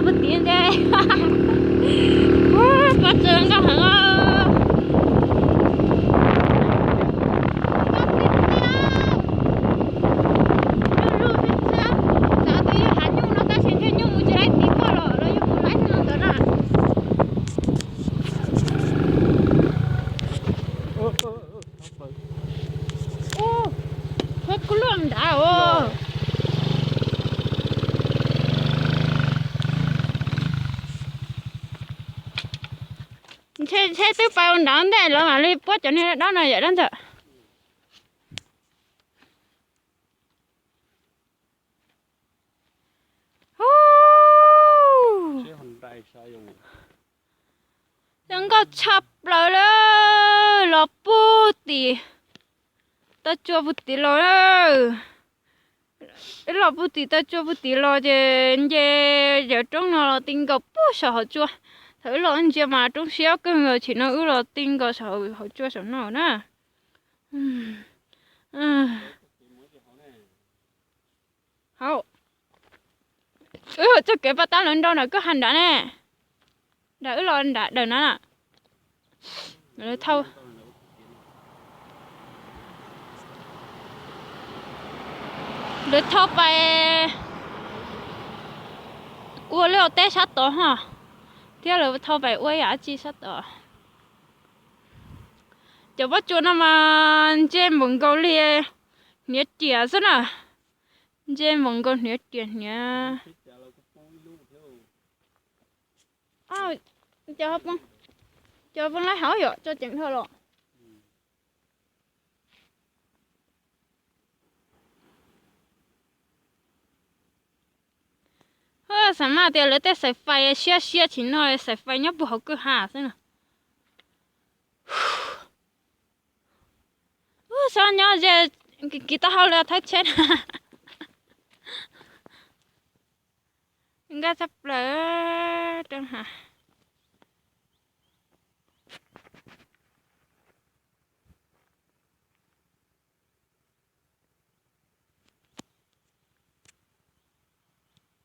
Puag tim ntej, pob tsuas nkauj heev os. Xav tias yog hav nyuj no tab sis ntshe nyuj mus tsis laib tim koj los los yog mus laib no ntawd na. Ub, khuab kub luaj nrad os. Ntshe, ntshe twb pais ua nrad ntej lawv mam li puab cov niag dawb no yom dab ntxawm. Zoo nkauj tshaj plaws li. Los puag tim taw tsua puag tim los. Wb los puag tim taw tsua puag tim los ces nce cov roob no los ti nkaus puag saum hauv tsua. Thaum wb los ntsia mas roob siab kawg nkaus, tam sim no wb los ti nkaus saum hauv tsua saum no na. Hauv, wb txoj kev paj tab lawv nrau nram kwj ha nrad ne. Nram wb los nram dawm na. Lawv thauj pais ua lub teb sab tod ho, thiab lawv thauj pais ua yam dab tsi sab tod. Cov pob tsuas no mas ntse npaum nkaus li hniav riam xwb na. Ntse npaum nkaus hniav riam hniav. Cov poob laib hauv yom, tso ceev dhau los. Xav mas tias lawv tej xaim fais siab siab tsis no, xaim fais nyob puag hauv kwj ha xwb na. Xob nyob ze, kis taub hau li thawb tsheb na. Nkaj tshaj plaws rau ha.